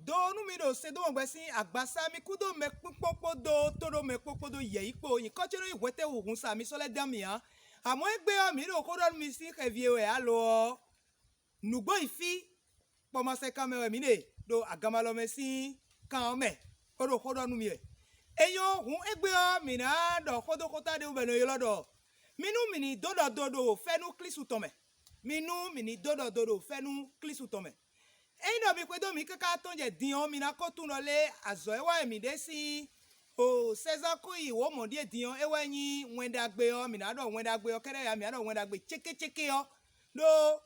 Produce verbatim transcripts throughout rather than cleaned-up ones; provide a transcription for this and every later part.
Do nú mi ɖo Sedɔ́mɔgbɛ sín agbasá, mi kúdó mɛkpíkpɔ́n kpódó tóɖó mɛkpó kpódó yɛ̌yi kpó. Nyǐkɔ ce nɔ nyí hwɛtɛ́ huhun sa mi sɔ́ lɛ́ dán mì ǎ. Amɔ̌ égbé ɔ́, mǐ ɖo xó ɖɔ nú mi sín xɛvi e wɛ alo ɔ́, nǔgbó yi fí, kpɔmasɛkan mɛ wɛ mǐ ɖe ɖo aganmalɔ mɛ sín kan ɔ́ mɛ, bó ɖo xó ɖɔ nú mi wɛ. É nyɔ́ hǔn égbé ɔ́, mǐ ná ɖɔ xódóxóta ɖé wú bɔ è nɔ ylɔ́ ɖɔ: Mi nú mǐ ní dó ɖɔ do ɖo fɛ́nú Klísu tɔn mɛ. Mi nú mǐ ní dó ɖɔ do ɖo fɛ́nú Klísu tɔn mɛ. Ényí ɖɔ mi xwedó mǐ káká tɔ́n jɛ din ɔ́, mi ná ko tunwun ɖɔ lé azɔ̌ e wa wɛ mǐ ɖe sín o sɛzán kú yi wǒ mɔ̌ ɖíe din ɔ́, é wɛ nyí Wɛn Ɖagbe ɔ́. Mǐ ná ɖɔ Wɛn Ɖagbe ɔ́ kɛ́ɖɛ́ ǎ, mǐ ná ɖɔ Wɛn Ɖagbe cékécéké ɔ́, ɖó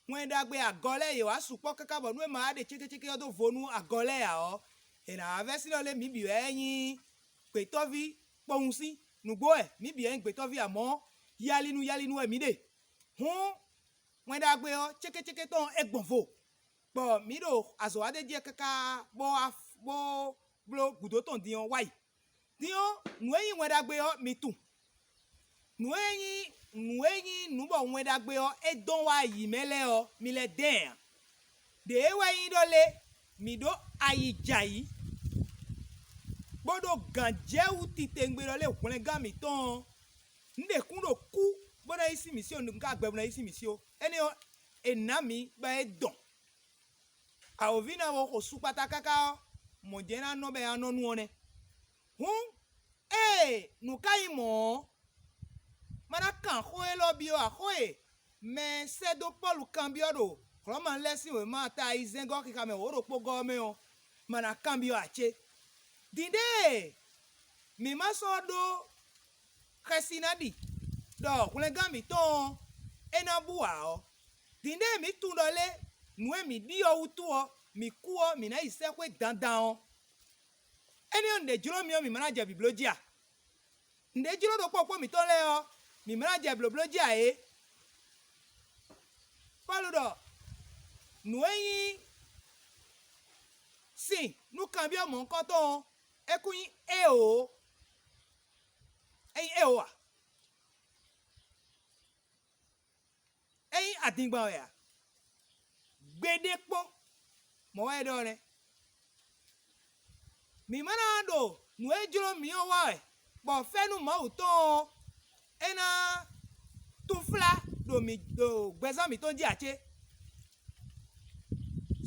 Wɛn Ɖagbe agɔ lɛ́ɛ yě wá sukpɔ́ káká bɔ nú è ma wá ɖe cékécéké ɔ́ dó vo nú agɔ lɛ́ɛ ǎ ɔ́, è nǎ wá vɛ́ sín ɖɔ lé mǐ bǐ wɛ nyí gbětɔ́ví kpowun sín. Nǔgbó wɛ mǐ bǐ wɛ nyí gbětɔ́ví, amɔ̌ yalinu yalinu wɛ mǐ ɖe. Hǔn Wɛn Ɖagbe ɔ́ cékécéké tɔn ɔ́, é gbɔn vo, bɔ mǐ ɖo azɔ̌ wa ɖ'é jí káká bó wá bó bló gǔdo tɔn din ɔ́ wá yi. Din ɔ́, nǔ e nyí Wɛn Ɖagbe ɔ́, mi tunwun. Nǔ e nyí nǔ e nyí nǔ bɔ Wɛn Ɖagbe ɔ́, é dɔn wá yi mɛ lɛ́ɛ ɔ́, mi lɛ́ dɛ́n ǎ. Ɖě e wɛ nyí ɖɔ lé, mǐ ɖó ayi jɛ ayǐ, bó ɖó gǎnjɛwú titewungbe ɖɔ lé hwlɛngán mǐtɔn ɔ́, un ɖe kún ɖo kú bó ná yi sín mǐ sí ó, un ka gbɛ bó ná yi sín mǐ sí ó. Énɛ́ ɔ́, è nǎ mǐ bɔ é dɔn. Awǒvi ná wo xo sukpata káká ɔ́, mɔ̌ jɛ́n ná nɔ bɔ é ná nɔ nú ɔ́ nɛ́. Hǔn, ée nǔ ka nyí mɔ̌ ɔ́, ma ná kan xó élɔ́ byɔ́ ǎ. Xó e mɛ sɛ́ dó Pɔ́lu kanbyɔ́ ɖo Hlɔ̌ma lɛ́ɛ sín wěma ta ayizɛ́ngɔ́ xixa mɛ wǒ ɖokpó gɔ́ ɔ́ mɛ ɔ́, ma ná kanbyɔ́ ǎ cé? Dǐndée mǐ ma sɔ́ ɖó xɛsi ná ɖi ɖɔ hwlɛngán mǐtɔn ɔ́, é ná bú ǎ ɔ́, dǐndée mǐ tunwun ɖɔ lé nǔ e mǐ ɖi ɔ́ wútu ɔ́, mǐ kú ɔ́, mǐ ná yi sɛ́xwé dandan ɔ́, énɛ́ ɔ́, nǔɖé jló mì ɔ́, mǐ ma ná jɛ bǐbló jí a? Nǔɖé jló ɖokpó kpó mǐtɔn lɛ́ɛ ɔ́, mǐ ma ná jɛ blǒbló jí ǎ é. Pɔ́lu ɖɔ: Nǔ e nyí sin nú kanbyɔ́ mɔ̌hunkɔtɔn ɔ́, é kún nyí éeǒ. É nyí éeǒ a? É nyí adingban wɛ a? Gbeɖé kpɔ́n, mɔ̌ wɛ é ɖɔ nɛ́. Mǐ ma ná ɖo nǔ e jló mǐ ɔ́ wa wɛ, bɔ fɛ́nú Mawu tɔn ɔ́, é ná túnflá ɖo mǐ ɖo gbɛzán mǐtɔn jí ǎ cé?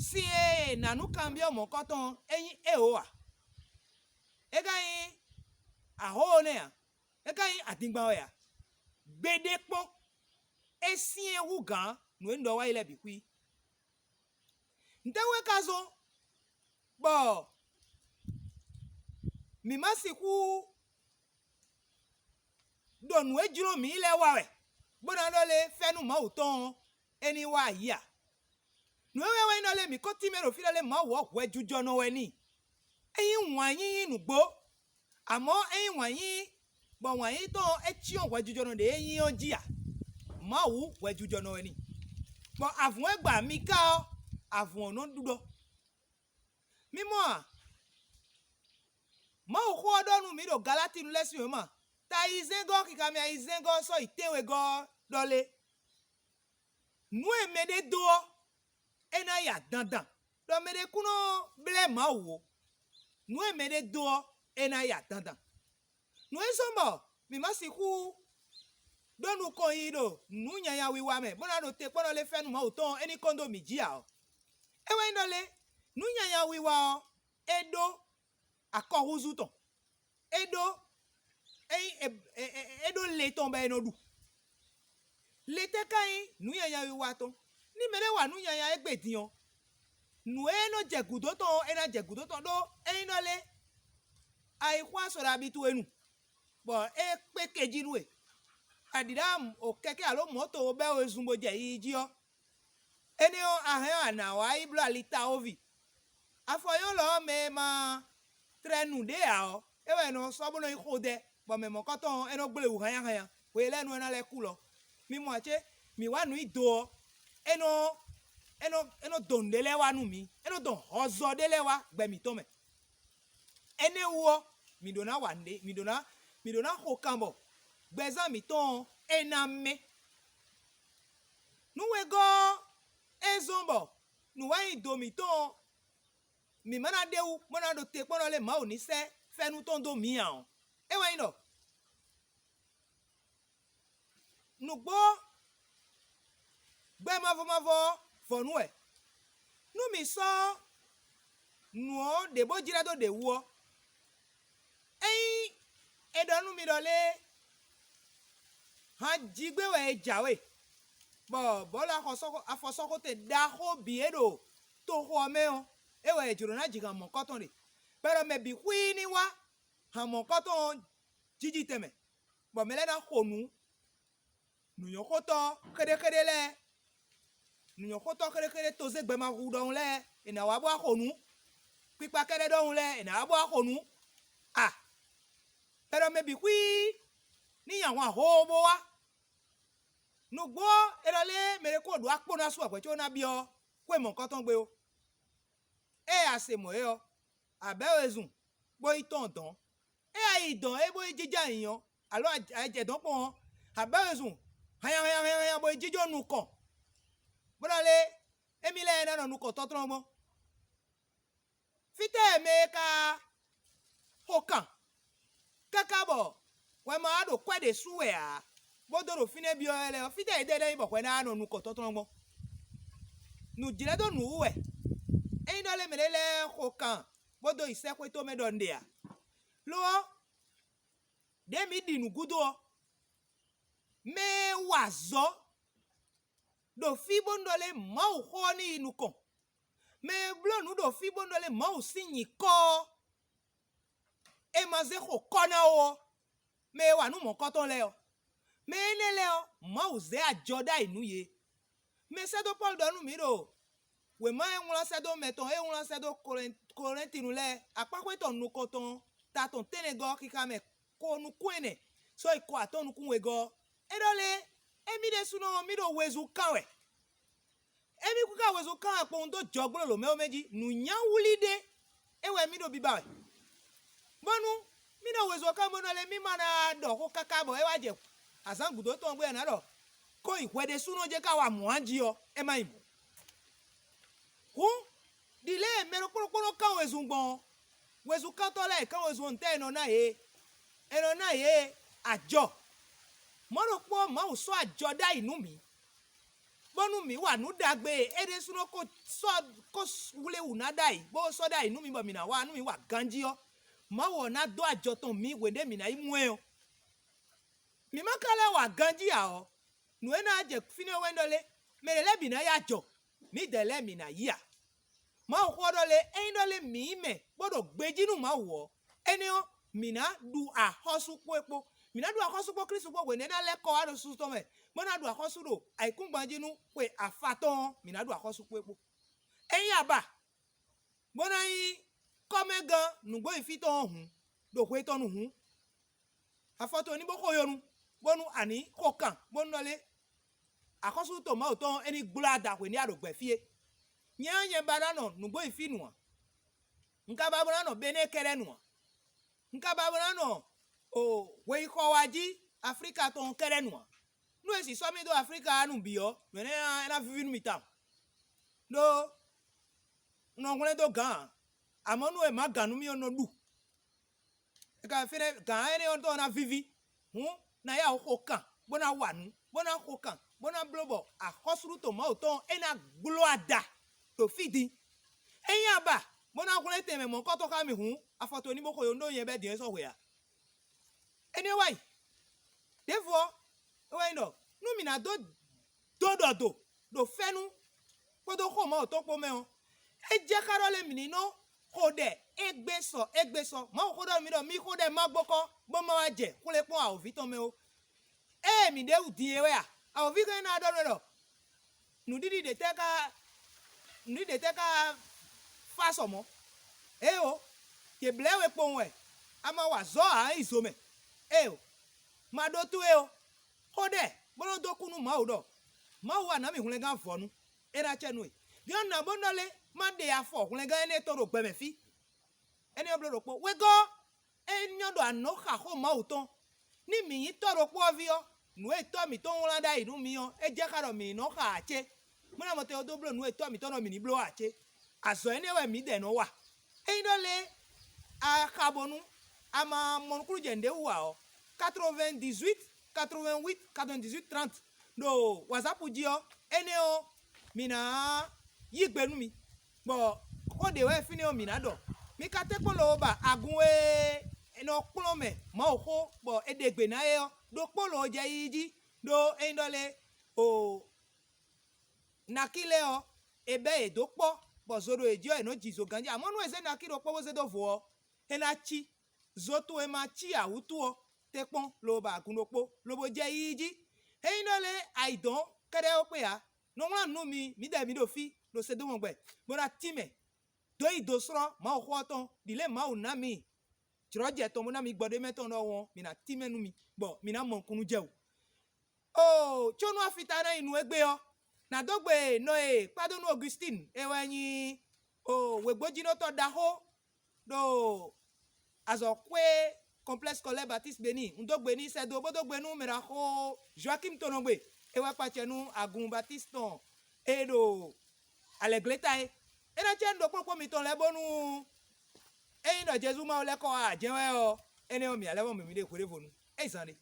Sin e è nǎ nú kanbyɔ́ mɔ̌kɔtɔn ɔ́, é nyí éeǒ ǎ? É ka nyí ahóo nɛ́ ǎ? É ka nyí adingban wɛ ǎ? Gbeɖé kpɔ́n, é syɛ́n hú gǎn nǔ e un ɖɔ wá yi lɛ́ɛ bǐ xwí. Nǔtɛ́wú wɛ ka zɔ́n bɔ mǐ ma sixú ɖo nǔ e jló mǐ lɛ́ɛ wa wɛ, bó ná ɖɔ lé fɛ́nú Mawu tɔn ɔ́, é ní wá ayǐ a? Nǔ e wɛ wɛ nyí ɖɔ lé mǐ ko tínmɛ ɖo fí ɖɔ lé Mawu ɔ́ hwɛjijɔnɔ wɛ n'i. É nyí wǎn yíyí nǔgbó, amɔ̌ é nyí wǎn yíyí bɔ wǎn yíyí tɔn ɔ́, é cyɔ́n hwɛjijɔnɔ ɖě é nyí ɔ́ jí a? Mawu hwɛjijɔnɔ wɛ n'i. Bɔ avǔn e gba mi ká ɔ́, avǔn ɔ́ nɔ ɖuɖɔ. Mi mɔ a? Mawuxó ɔ́ ɖɔ nú mǐ ɖo Galátinu lɛ́ɛ sín wěma, ta ayizɛ́ngɔ́ xixa mɛ ayizɛ́ngɔ́ ɔ́ sɔ́ yi tɛ́nwegɔ́ ɔ́ ɖɔ lé: Nǔ e mɛɖé dó ɔ́, é ná ya dandan, ɖɔ mɛɖé kún nɔ blɛ́ Mawu ó. Nǔ e mɛɖé dó ɔ́, é ná ya dandan. Nǔ e zɔ́n bɔ mǐ ma sixú ɖó nukɔn yi ɖo nǔ nyanya wiwa mɛ, bó ná ɖo te kpɔ́ ɖɔ lé fɛ́nú Mawu tɔn ɔ́, é ní kɔn dó mǐ jí ǎ ɔ́, é wɛ nyí ɖɔ lé nǔ nyanya wiwa ɔ́, é ɖó akɔhúzú tɔn, é ɖó é nyí é é é é ɖó le tɔn bɔ è nɔ ɖu. Le tɛ́ ka nyí nǔ nyanya wiwa tɔn? Ní mɛɖé wa nǔ nyanya égbé din ɔ́, nǔ e nɔ jɛ gǔdo tɔn ɔ́, é ná jɛ gǔdo tɔn ɖó é nyí ɖɔ lé ayǐxwá sɔ ɖo abi towe nu, bɔ é kpé kejí nú we. Aɖǐɖá o kɛkɛ́ alo mɔ̌to bɛ́ wezun bó jɛ yiyi jí ɔ́, énɛ́ ɔ́, a hɛn ɔ́, a nǎ wá yi bló ali tawoví. Afɔ nyɔ́lɔ ɔ́, mɛ e ma tlɛ nǔɖé ǎ ɔ́, é wɛ è nɔ sɔ́ bó nɔ nyí xodɛ, bɔ mɛ mɔ̌kɔtɔn ɔ́, é nɔ gblé wǔ hánnyáhánnyá, hwe lɛ́ɛ nu é ná lɛ́ kú lɔ. Mi mɔ ǎ cé? Mǐ wa nǔ nyi do ɔ́, é nɔ é nɔ é nɔ dɔn nǔɖé lɛ́ɛ wá nú mǐ, é nɔ dɔn hɔzɔ ɖé lɛ́ɛ wá gbɛ mǐtɔn mɛ. Énɛ́ wú ɔ́, mǐ ɖó ná wa nǔɖé, mǐ ɖó ná mǐ ɖó ná xo kan bɔ gbɛzán mǐtɔn ɔ́, é ná mɛ́. Nǔ wegɔ́ ɔ́, é zɔ́n bɔ nǔwanyido mǐtɔn ɔ́, mǐ ma ná ɖ'é wú bó ná ɖo te kpɔ́n ɖɔ lé Mawu ní sɛ́ fɛ́nú tɔn dó mǐ ǎ ɔ́, é wɛ nyí ɖɔ nǔgbó gbɛ mavɔ mavɔ ɔ́ vɔ̌ nú wɛ. Nú mǐ sɔ́ nǔ ɔ́ ɖě bó jlɛ́ dó ɖě wú ɔ́, ényí è ɖɔ nú mi ɖɔ lé han jí gbé wɛ è jǎwe, bɔ bɔ̌lu afɔsɔ́xotɛn ɖaxó bǐ e ɖo toxo ɔ́ mɛ ɔ́, é wɛ è jlǒ ná ji han mɔ̌kɔtɔn ɖe, bɔ è ɖɔ mɛ bǐ xwíí ní wá han mɔ̌kɔtɔn ɔ́ jiji tɛnmɛ, bɔ mɛ lɛ́ɛ ná xo nǔ nǔnyɔ́xótɔ́ xéɖéxéɖé lɛ́ɛ, nǔnyɔ́xótɔ́ xéɖéxéɖé tozégbɛmahu ɖɔhun lɛ́ɛ, è nǎ wá bó wá xo nǔ, kpikpa kɛ́ɖɛ́ ɖɔhun lɛ́ɛ, è nǎ wá bó wá xo nǔ. A, è ɖɔ mɛ bǐ xwíí ní nyi ahwan hoo bó wá. Nǔgbó ɔ́, è ɖɔ lé mɛ ɖé kó ɖó akpó ná sú wɛ hwɛ̌ có ná byɔ́ xwé mɔ̌kɔtɔn gbe ó. Ée a se mɔ̌ é ɔ́, a bɛ̌ wezun, bó yi tɔ́n dɔ̌n. Ée a yi dɔ̌n é bó yi jínjɔ́n ayǐ ɔ́, alǒ a jɛ dɔ̌n kpɔ́n ɔ́, a bɛ̌ wezun hanya hanya hanya hanya bó yi jínjɔ́n nukɔn, bó ɖɔ lé émí lɛ́ɛ ná nɔ nukɔntɔ́tlɔ́n gbɔn. Fítɛ́ e mɛ e ka xo kan káká bɔ hwɛ ma wá ɖo kwɛ́ ɖě sú wɛ ǎ, bó dó ɖo fínɛ́ byɔ́ wɛ lɛ́ɛ ɔ́, fítɛ́ e dɛ́ lɛ́ɛ nyí bɔ hwɛ ná nɔ nukɔntɔ́tlɔ́n gbɔn? Nǔjlɛ́dónǔ wú wɛ. Ényí ɖɔ lé mɛ ɖé lɛ́ɛ xo kan bó dó yi sɛ́xwé tɔn mɛ ɖɔ un ɖe ǎ. Lo ɔ́, ɖěe mǐ ɖi nǔ gúdo ɔ́, mɛ e wa azɔ̌ ɖo fí bónú ɖɔ lé Mawuxó ɔ́ ní yi nukɔn. Mɛ e bló nǔ ɖo fí bónú ɖɔ lé Mawu sín nyǐkɔ ɔ́, è ma zé xo kɔ́ ná ó ɔ́, mɛ e wa nǔ mɔ̌kɔtɔn lɛ́ɛ ɔ́, mɛ énɛ́ lɛ́ɛ ɔ́, Mawu zɛ ajɔ ɖ'ayǐ nú yě. Mɛ sɛ́ dó Pɔ́lu ɖɔ nú mǐ ɖo wěma e wlán sɛ́ dó mɛ tɔn e wlán sɛ́ dó Kolɛ́ntinu lɛ́ɛ akpáxwé tɔn nukɔntɔn ta tɔn tɛ́nnɛgɔ́ xixa mɛ ko nukún ɛnɛ sɔ́ yi ko atɔ́ɔ́n nukún wegɔ́ ɔ́, é ɖɔ lé émí ɖésúnɔ ɔ́, mí ɖo wezun kán wɛ. Émí kún ká wezun kán wɛ kpowun dó jɔgbló lǒ mɛ ɔ́ mɛ jí, nǔnyáwlí ɖé é wɛ mí ɖo biba wɛ. Bónú mí ɖo wezun kán bónú lé mí ma ná ɖɔ xó káká bɔ é wá jɛ azǎn gǔdo tɔn bó yɛ ná ɖɔ kó nyi hwɛ ɖésúnɔ jɛ́n ká wa mɔ̌ a jí ɔ́, é má nyí mɔ̌. Hǔn ɖi lě e mɛ ɖokpó ɖokpó nɔ kán wezun gbɔn ɔ́, wezunkántɔ́ lɛ́ɛ e kán wezun ɔ́, ntɛ́ è nɔ ná yě? È nɔ ná yě ajɔ. Mɔ̌ ɖokpó ɔ́, Mawu sɔ́ ajɔ ɖ'ayǐ nú mǐ, bónú mǐ wa nǔ ɖagbe e é ɖésúnɔ ko sɔ́ ko wlé wǔ ná ɖ'ayǐ, bó sɔ́ ɖ'ayǐ nú mǐ bɔ mǐ ná wa nú mǐ wa ganjí ɔ́, Mawu ɔ́ ná dó ajɔ tɔn mǐ hwěɖé mǐ ná yi mɔ ɛ ɔ́. Mǐ ma ka lɛ́ wa ganjí ǎ ɔ́, nǔ e ná jɛ fínɛ́ wɛ ɖɔ lé, mɛ ɖě lɛ́ɛ bǐ ná yi ajɔ, mǐdɛɛ lɛ́ɛ mǐ ná yi a? Mawuxó ɔ́ ɖɔ lé, ényí ɖɔ lé mǐ nyí mɛ bó ɖo gbejí nú Mawu ɔ́, énɛ́ ɔ́, mǐ ná ɖu axɔ́sú kpó é kpó. Mǐ ná ɖu axɔ́sú kpó Klísu kpó hwenu e é ná lɛ́ kɔ wá ɖo susu tɔn mɛ, bó ná ɖu axɔ́sú ɖo ayǐkúngban jí nú xwe afa tɔn ɔ́, mǐ ná ɖu axɔ́sú kpó é kpó. Ényí a ba, bó ná nyí kɔ́mɛgán nǔgbó-nyífí tɔn ɔ́ hǔn, ɖo hwe tɔn nu hǔn, afɔ towe ní bó xo yonu, bónú a nǐ xo kan, bónú ɖɔ lé axɔ́sú to Mawu tɔn ɔ́, é ní gbló ada hwenu e a ɖo gbɛ̌ fí é. Nyɛ ɔ́, nyɛ ba ná nɔ nǔgbó-nyífí nu ǎ. Un ka ba bó ná nɔ Benɛ́ɛ kɛ́ɖɛ́ nu ǎ. Un ka ba bó ná nɔ o hweyixɔ wa jí Aflíka tɔn ɔ́ kɛ́ɖɛ́ nu ǎ. Nú è sǐ sɔ́ mì dó Aflíka ɔ́ nu bǐ ɔ́, nǔ énɛ́ ɔ́ ná víví nú mì tawun. Ɖó un nɔ hwlɛ́n dó gǎn ǎ, amɔ̌ nú è mǎ gǎn nú mì ɔ́, un nɔ ɖu. È ka fínɛ́ gǎn énɛ́ ɔ́ tɔn ná víví. Hǔn, ná yá wǔ xo kan, bó ná wa nǔ, bó ná xo kan, bó ná bló bɔ axɔ́súɖuto Mawu tɔn ɔ́, é ná gbló ada ɖo fí din. Ényí a ba, bó ná hwlɛ́n tɛnmɛ mɔ̌kɔtɔn xá mì hǔn, afɔ towe ní bó xo yǒ ɖó nyɛ bɛ́ din é sɔ́ hwe ǎ. Énɛ́ wɛ nyí. Đěvo ɔ́, é wɛ nyí ɖɔ nú mǐ ná dó dó ɖɔ do ɖo fɛ́nú kpódó xó Mawu tɔn kpó mɛ ɔ́, é jɛ xá ɖɔ lé mǐ ní nɔ xo ɖɛ égbé sɔ égbé sɔ. Mawu xó ɖɔ mǐ ɖɔ mí xo ɖɛ má gbókɔ́ bó má wá jɛ xwlé kpɔ́n awǒvi tɔn mɛ ó. Ée mǐ ɖe wú din é wɛ a? Awǒvi hɛn ná ɖɔ nú we ɖɔ nǔɖiɖi ɖě tɛ́ ká nǔɖiɖi ɖě tɛ́ ká fá sɔ mɔ̌? Éeǒ, yě blɛ́ we kpowun wɛ, a ma wa azɔ̌ ǎ yi zo mɛ. Éeǒ, ma ɖó towe ó. Xó ɖɛ bó nɔ́ dó kú nú Mawu ɖɔ Mawu wa nǎ mì hwlɛngán vɔ̌nu, é ná acɛ nú we. Din ɔ́, nǎ bó nɔ lé má ɖe afɔ hwlɛngán énɛ́ tɔn ɖo gbɛ mɛ fí. Énɛ́ ɔ́ bló ɖokpó. Wegɔ́ ɔ́, é nyɔ́ ɖɔ a nǎ nɔ xa xó Mawu tɔn. Ní mǐ nyí tɔ́ ɖokpó ɔ́ ví ɔ́, nǔ e tɔ́ mǐtɔn wlán ɖ'ayǐ nú mì ɔ́, é jɛ xá ɖɔ mǐ ní nɔ xa ǎ cé? Mɔ̌ ná mɔ tɛn ɔ́ dó bló nǔ e tɔ́ mǐtɔn ɖɔ mǐ ní bló ǎ cé? Azɔ̌ énɛ́ wɛ mǐdɛɛ nɔ wa. Ényí ɖɔ lé a xa bónú a ma mɔ nukúnnú jɛ nǔɖé wú ǎ ɔ́, quatre-vingt-dix-huit quatre-vingt-huit quatre-vingt-dix-huit trente ɖo WhatsApp jí ɔ́, énɛ́ ɔ́, mǐ ná yí gbe nú mi, bɔ xó ɖě wɛ fínɛ́ ɔ́ mǐ ná ɖɔ. Mi ka tɛ́nkpɔ́n lobo ba agun e è nɔ kplɔ́n mɛ Mawuxó bɔ è ɖe gbe ná é ɔ́, ɖokpó loo jɛ yiyi jí, ɖó ényí ɖɔ lé o nakí lɛ́ɛ ɔ́, è bɛ́ yě dó kpɔ́, bɔ zo ɖo yě jí ɔ́, yě nɔ́ ji zo ganjí. Amɔ̌ nú è zé nakí ɖokpó bó zé dó vo ɔ́, é ná cí. Zo towe ma cí ǎ wútu ɔ́, tɛ́nkpɔ́n lobo ba agun ɖokpó, lobo jɛ yiyi jí. Ényí ɖɔ lé ayǐ dɔn kɛ́ɖɛ́ ɔ́ kpé ǎ, nɔ wlán nǔ nú mi, mǐdɛɛ mǐ ɖo fí ɖo Sedómɔgbɛ, bó ná tínmɛ dó yi dó slɔ́ Mawuxó ɔ́ tɔn, ɖi lě Mawu ná mi jlɔ̌jɛ tɔn bó ná mi gbɔ ɖ'é mɛ tɔn ɖɔhun ɔ́, mǐ ná tínmɛ nú mi, bɔ mi ná mɔ nukúnnú jɛ wǔ. Oo, có nú afita ná yi nú égbé ɔ́, nǎ dó gbe nɔ e Kpádónú Augustin e wɛ nyí oo wěgbójínɔtɔ́ ɖaxó ɖo azɔ̌xwé Complexe Scolaire Baptiste Bénin. Un dó gbe n'i sɛ́ dó bó dó gbe nú mɛɖaxó Joachim Tonɔgbe, é wɛ kpacɛ nú agun Baptiste tɔn e ɖo alɛ̌gleta é. É ná cɛ nú ɖokpó ɖokpó mitɔn lɛ́ɛ bónú ényí ɖɔ Jezu Mawu lɛ́ kɔ wá ǎ jɛ́n wɛ ɔ́, énɛ́ ɔ́, mǐ ná lɛ́ vɔ mǐ ɖe hweɖévonu. É zán ɖé.